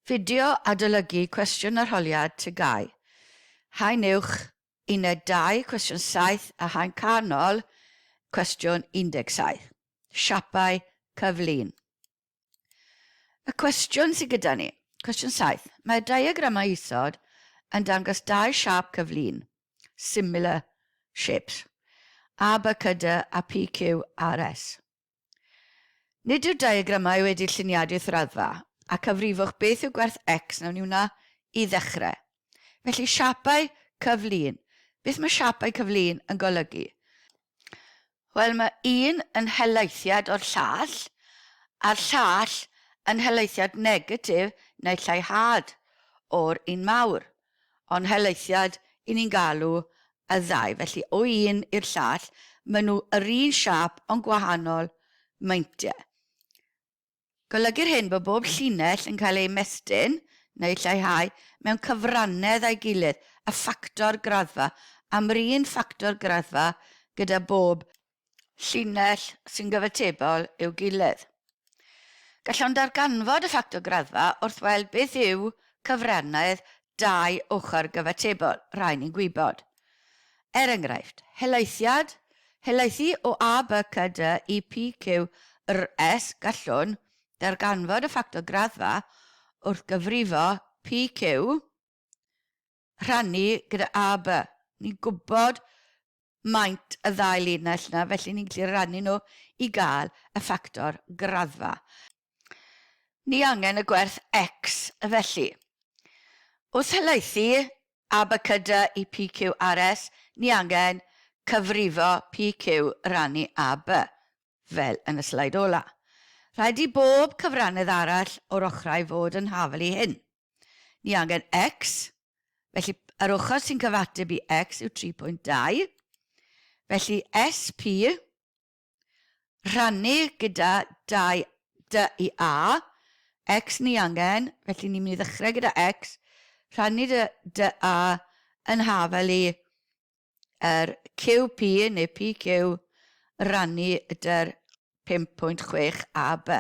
Fideo adolygu cwestiwn arholiad TGAU. Haen uwch, uned 2, cwestiwn 7 a haen canol, cwestiwn 17. Siapau cyflun. Y cwestiwn sydd gyda ni, cwestiwn 7. Mae'r diagramau isod yn dangos dau siâp cyflun, similar shapes, A, B, C, D a P, Q, R, S. Nid yw'r diagramau wedi lluniadu wrth raddfa, a cyfrifwch beth yw gwerth x, nawn ni wna i ddechrau. Felly, siapau cyflun. Beth mae siapau cyflun yn golygu? Wel, mae un yn helaethiad o'r llall, a'r llall yn helaethiad negatif neu lleihad o'r un mawr. Ond helaethiad i ni'n galw y ddau. Felly o un i'r llall, maen nhw yr un siâp ond gwahanol meintiau. Golygir hyn bod bob llinell yn cael ei ymestyn neu lleihau mewn cyfrannedd â'i gilydd, y ffactor graddfa, am yr un ffactor graddfa gyda bob llinell sy'n gyfatebol i'w gilydd. Gallwn darganfod y ffactor graddfa wrth weld beth yw cyfrannedd dau ochr gyfatebol, rhai ni'n gwybod. Er enghraifft, helaethiad, helaethu o A, B, C, D i P, Q, R, S, gallwn darganfod y ffactor graddfa wrth gyfrifo P, Q, rhannu gyda A, B. Ni'n gwybod maint y ddau linell yna, felly ni'n gallu rannu nhw i gael y ffactor graddfa. Ni angen y gwerth x felly. Wrth helaethu A, B, C, D i P, Q, R, S, ni angen cyfrifo P, Q rannu A, B, fel yn y sleid ola. Rhaid i bob cyfrannedd arall o'r ochrau fod yn hafal i hyn. Ni angen x, felly yr ochr sy'n cyfateb i x yw 3.2. Felly SP rhannu gyda 2 d i a, x ni angen, felly ni'n mynd i ddechrau gyda x, rhannu dy, d a yn hafel i yr QP neu PQ rannu dy'r 5.6 AB.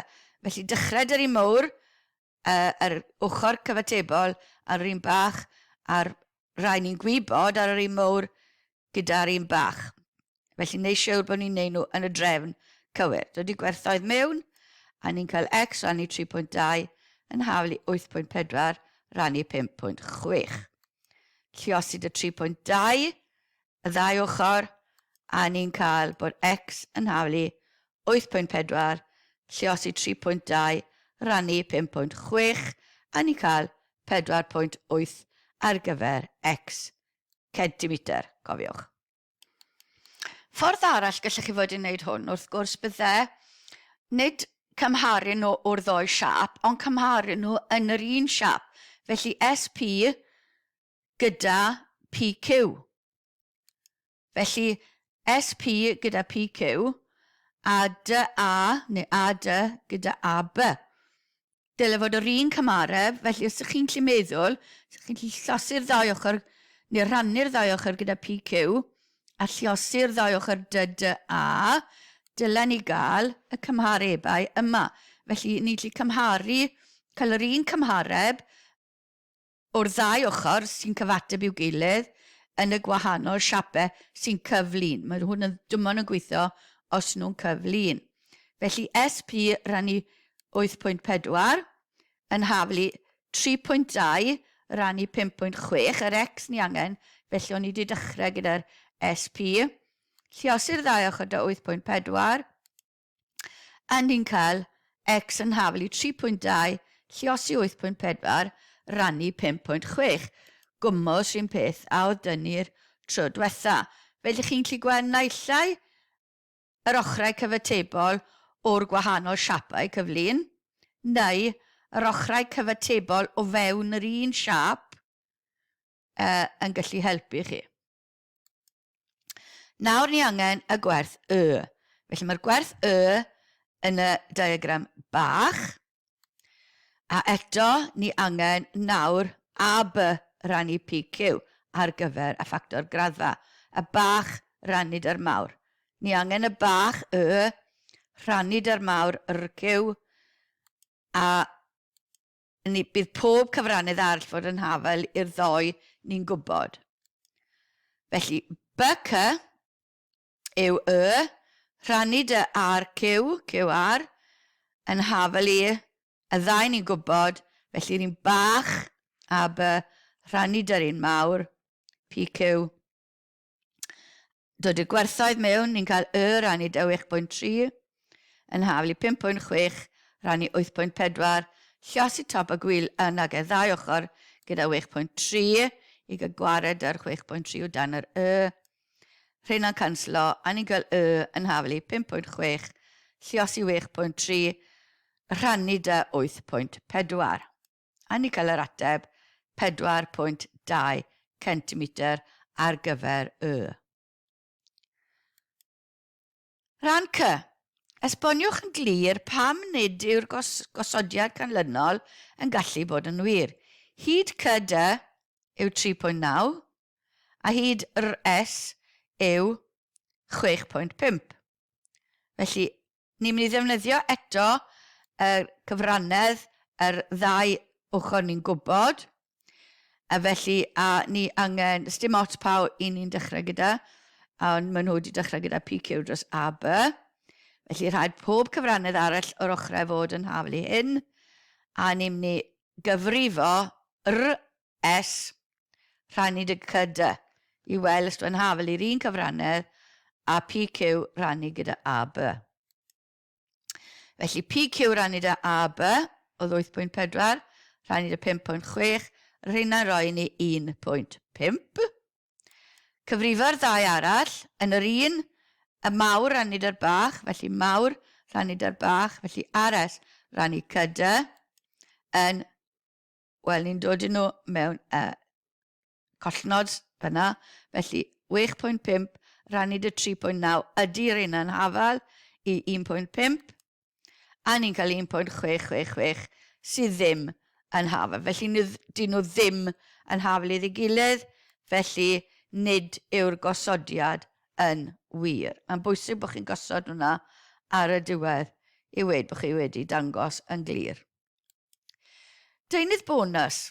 Felly dechrau dy'r un mowr, yr ochr cyfatebol ar yr un bach a'r rhai ni'n gwybod ar yr un mowr gyda'r un bach. Felly neu siwr bod ni'n neud nhw yn y drefn cywir. Dod i gwerthoedd mewn, a ni'n cael x rannu 3.2 yn haflu 8.4 rannu 5.6. Lluosi dy 3.2 y ddau ochr, a ni'n cael bod x yn haflu 8.4, lluosi 3.2, rannu 5.6, a ni'n cael 4.8 ar gyfer x centimetr, cofiwch. Ffordd arall gallech chi fod yn wneud hwn, wrth gwrs, bydde nid cymharu nhw o'r ddoi siâp, ond cymharu nhw yn yr un siâp. Felly SP gyda PQ. Felly SP gyda PQ a DA neu AD gyda AB. Dyle fod yr un cymareb, felly os ydych chi'n gallu meddwl, os ydych chi'n gallu llosi'r ddau ochr, neu rhannu'r ddau ochr gyda PQ, a lliosi'r ddau ochr DDA, dylen ni gael y cymharebau yma. Felly ni'n gallu cymharu, cael yr un cymhareb o'r ddau ochr sy'n cyfateb i'w gilydd yn y gwahanol siapau sy'n cyflun. Mae hwn yn dim ond yn gweithio os nhw'n cyflun. Felly SP rannu 8.4 yn haflu 3.2 rannu 5.6, yr X ni angen, felly o'n i wedi dechrau gyda'r SP. Lliosi'r ddau ochr da 8.4, a ni'n cael x yn hafal i 3.2, lliosi 8.4, rannu 5.6. Gwmws rhywun peth a oedd dynnu'r tro diwetha. Felly chi'n gallu gweld naillai yr ochrau cyfatebol o'r gwahanol siapau cyflun, neu yr ochrau cyfatebol o fewn yr un siap uh, yn gallu helpu chi. Nawr ni angen y gwerth y. Felly mae'r gwerth y yn y diagram bach. A eto ni angen nawr AB rannu PQ ar gyfer y ffactor graddfa. Y bach rannu dy'r mawr. Ni angen y bach y rhannu dy'r mawr RQ a Ni, bydd pob cyfrannydd arall fod yn hafel i'r ddoi ni'n gwybod. Felly, BC yw y, rhannu dy RQ, QR, yn hafel i y ddau ni'n gwybod, felly'r un bach a B, rhannu dy'r un mawr, PQ. Dod y gwerthoedd mewn, ni'n cael y rannu dy 8.3, yn hafel i 5.6 rannu 8.4, llosi top y gwyl yn ag e ddau ochr gyda 8.3 i gael gwared ar 6.3 o dan yr y. Rheina'n canslo, a ni'n cael y yn hafel i 5.6, lliosi 8.3, rhannu dy 8.4. A ni'n cael yr ateb 4.2 cm ar gyfer y. Rhan C. Esboniwch yn glir pam nid yw'r gos gosodiad canlynol yn gallu bod yn wir. Hyd CD yw 3.9 a hyd RS yw 6.5. Felly, Ni'n mynd i ddefnyddio eto y cyfrannedd yr ddau ochr ni'n gwybod. A felly, a ni angen, dim ots pa un ni'n dechrau gyda, ond maen nhw wedi dechrau gyda PQ dros AB. Felly rhaid pob cyfrannedd arall o'r ochrau fod yn hafel i hyn. A ni'n mynd i gyfrifo R S, rhannu dy CD, i weld os dwi'n hafel i'r un cyfrannedd a PQ rannu gyda AB. Felly PQ rannu dy AB oedd 8.4, rhannu dy 5.6, rheina'n rhoi ni 1.5. Cyfrifo'r ddau arall yn yr un, y mawr rannu dy'r bach, felly mawr rannu dy'r bach, felly RS rannu CD yn Wel, ni'n dod i nhw mewn collnod fyna, felly 6.5 rannu dy 3.9 ydy'r un yn hafal i 1.5, a ni'n cael 1.666 sydd ddim yn hafal. Felly dyn nhw ddim yn hafal iddi gilydd, felly nid yw'r gosodiad yn wir. Mae'n bwysig bod chi'n gosod hwnna ar y diwedd i weud bod chi wedi dangos yn glir. Deunydd bonus.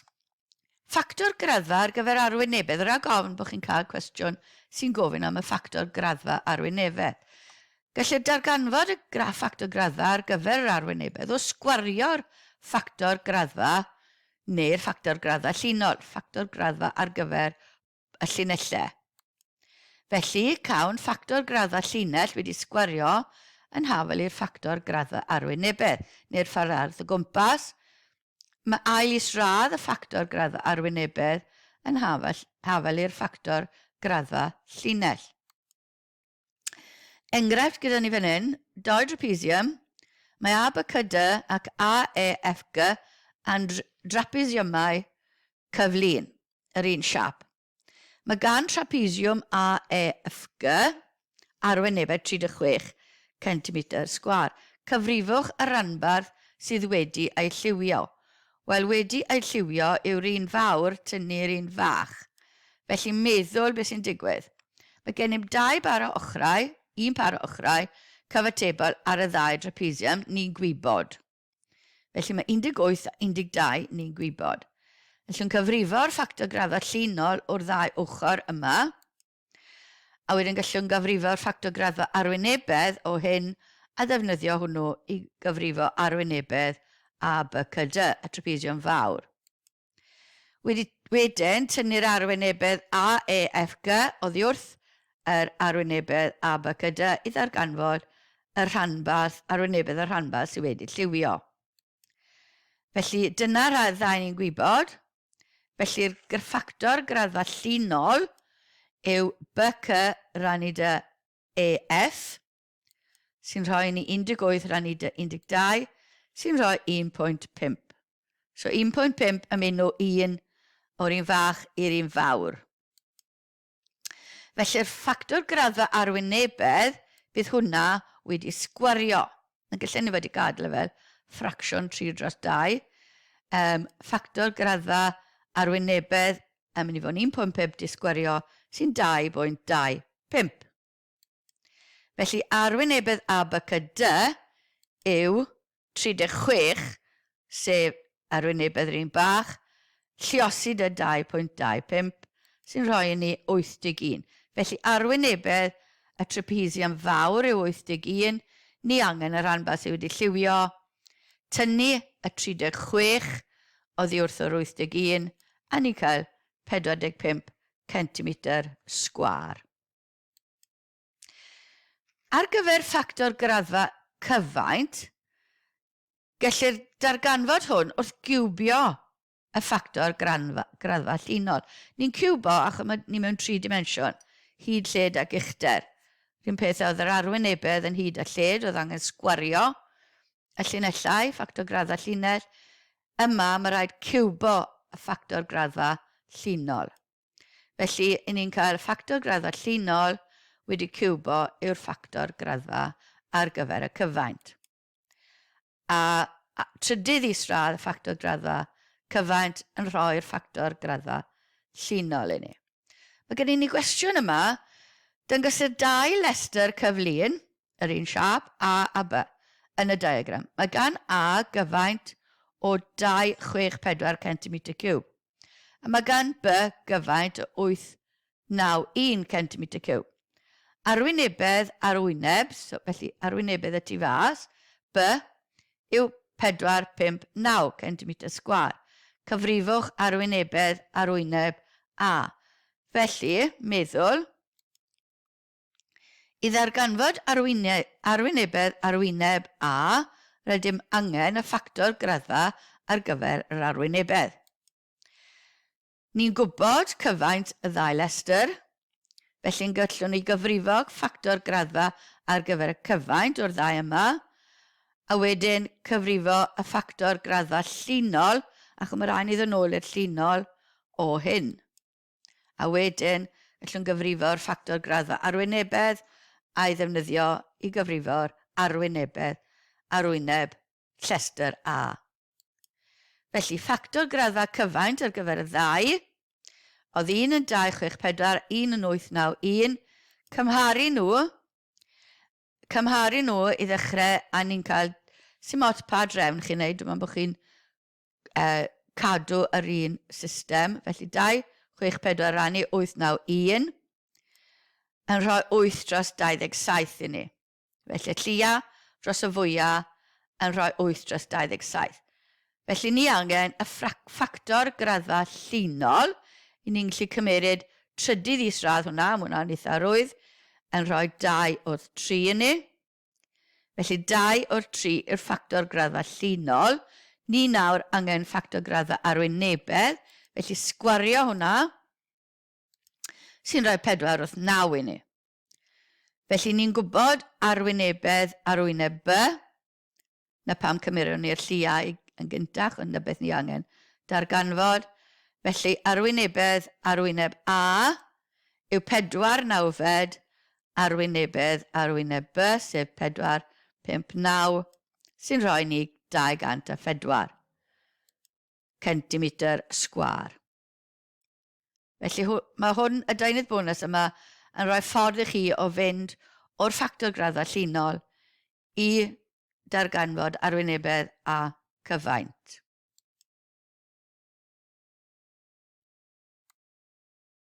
Ffactor graddfa ar gyfer arwynebedd. Rhag ofn bod chi'n cael cwestiwn sy'n gofyn am y ffactor graddfa arwynebedd. Gellir darganfod y ffactor graddfa ar gyfer yr arwynebedd o sgwario'r ffactor graddfa neu'r ffactor graddfa llinol, ffactor graddfa ar gyfer y llinellau. Felly, cawn ffactor graddfa llinell wedi sgwario yn hafal i'r ffactor graddfa arwynebedd, neu'r ffordd o gwmpas. Mae ail isradd y ffactor graddfa arwynebedd yn hafal, hafal i'r ffactor graddfa llinell. Enghraifft gyda ni fan hyn, doi drapesium, mae A, B, C, D ac A, E, F, G yn drapesiymau cyflun, yr un siâp. Mae gan trapesiwm A, E, F, G arwynebedd 36 cm sgwâr. Cyfrifwch y rhanbarth sydd wedi ei lliwio. Wel, wedi ei lliwio yw'r un fawr tynnu'r un fach. Felly meddwl beth sy'n digwydd. Mae gennym dau bar o ochrau, un par o ochrau, cyfatebol ar y ddau drapesium, ni'n gwybod. Felly mae 18 a 12 ni'n gwybod. Felly'n cyfrifo'r ffactor graddfa llinol o'r ddau ochr yma, a wedyn gallwn gyfrifo'r ffactor graddfa arwynebedd o hyn a ddefnyddio hwnnw i gyfrifo arwynebedd A, B, C, D, y trapesium fawr. Wedi, wedyn, tynnu'r arwynebedd A, E, F, G oddi wrth yr arwynebedd A, B, C, D i ddarganfod y rhanbarth, arwynebedd y rhanbarth sydd wedi lliwio. Felly, dyna'r ddau ni'n gwybod. Felly'r ffactor graddfa llinol yw BC rannu dy EF, sy'n rhoi ni 18 rannu dy 12, sy'n rhoi 1.5. So 1.5 yn mynd o un o'r un fach i'r un fawr. Felly'r ffactor graddfa arwynebedd, bydd hwnna wedi sgwario. Yn gallen ni wedi gadael e fel ffracsiwn 3 dros 2. Um, ffactor graddfa arwynebedd yn mynd i fod yn 1.5 di sgwario sy'n 2.25. Felly arwynebedd A, B, C, D yw 36, sef Arwynebedd yr un bach, lliosi 'da 2.25, sy'n rhoi i ni 81. Felly arwynebedd y trapesium fawr yw 81, ni angen y rhanbarth sydd wedi lliwio, tynnu y 36 oddi wrth yr 81, a ni'n cael 45 centimetr sgwâr. Ar gyfer ffactor graddfa cyfaint, Gellir darganfod hwn wrth giwbio y ffactor graddfa llinol. Ni'n ciwbo achos mae ni mewn tri dimensiwn, hyd, lled ac uchder. Rhywun peth oedd yr arwynebedd yn hyd a lled, oedd angen sgwario y llinellau, ffactor graddfa llinell. Yma mae rhaid ciwbo y ffactor graddfa llinol. Felly, i ni'n cael ffactor graddfa llinol wedi ciwbo yw'r ffactor graddfa ar gyfer y cyfaint. A trydydd isradd, ffactor graddfa cyfaint yn rhoi'r ffactor graddfa llinol i ni. Mae gen i ni gwestiwn yma, dangosir dau lestr cyflun, yr un siâp, A a B, yn y diagram. Mae gan A gyfaint o 264 cm ciwb, a mae gan B gyfaint o 891 cm ciwb. Arwynebedd arwyneb, so felly arwynebedd y tu fas, B, yw 459 cm sgwâr. Cyfrifwch arwynebedd arwyneb A. Felly, meddwl, i ddarganfod arwynebedd arwyneb A, rydym angen y ffactor graddfa ar gyfer yr arwynebedd. Ni'n gwybod cyfaint y ddau lestr, felly'n gallwn ni gyfrifo ffactor graddfa ar gyfer y cyfaint o'r ddau yma, a wedyn cyfrifo y ffactor graddfa llinol, ac mae rhaid ni ddod nôl i'r llinol o hyn. A wedyn, gallwn gyfrifo'r ffactor graddfa arwynebedd a'i ddefnyddio i gyfrifo'r arwynebedd arwyneb llestr A. Felly, ffactor graddfa cyfaint ar gyfer y ddau, oedd un yn 264, un yn 891, cymharu nhw, cymharu nhw i ddechrau, a ni'n cael, sy'n mot pa drefn chi'n neud, dwi'n meddwl bod chi'n uh, cadw yr un system, felly 2, 6, 4 rannu 8, 9, 1, yn rhoi 8 dros 27 i ni. Felly y llia dros y fwya yn rhoi 8 dros 27. Felly ni angen y ffactor graddfa llinol, i ni'n gallu cymeryd trydydd isradd hwnna, mae hwnna'n eitha rwydd, yn rhoi 2 wrth 3 i ni. Felly 2 wrth 3 yw'r ffactor graddfa llinol. Ni nawr angen ffactor graddfa arwynebedd, felly sgwario hwnna, sy'n rhoi 4 wrth 9 i ni. Felly ni'n gwybod arwynebedd arwyneb B, na pam cymeron ni'r lliau yn gyntach, ond na beth ni angen darganfod. Felly arwynebedd arwyneb A yw 4 nawfed arwynebedd arwyneb B, sef 4, 5, 9, sy'n rhoi ni 204 centimetr sgwâr. Felly mae hwn, y deunydd bonus yma, yn rhoi ffordd i chi o fynd o'r ffactor graddfa llinol i darganfod arwynebedd a cyfaint.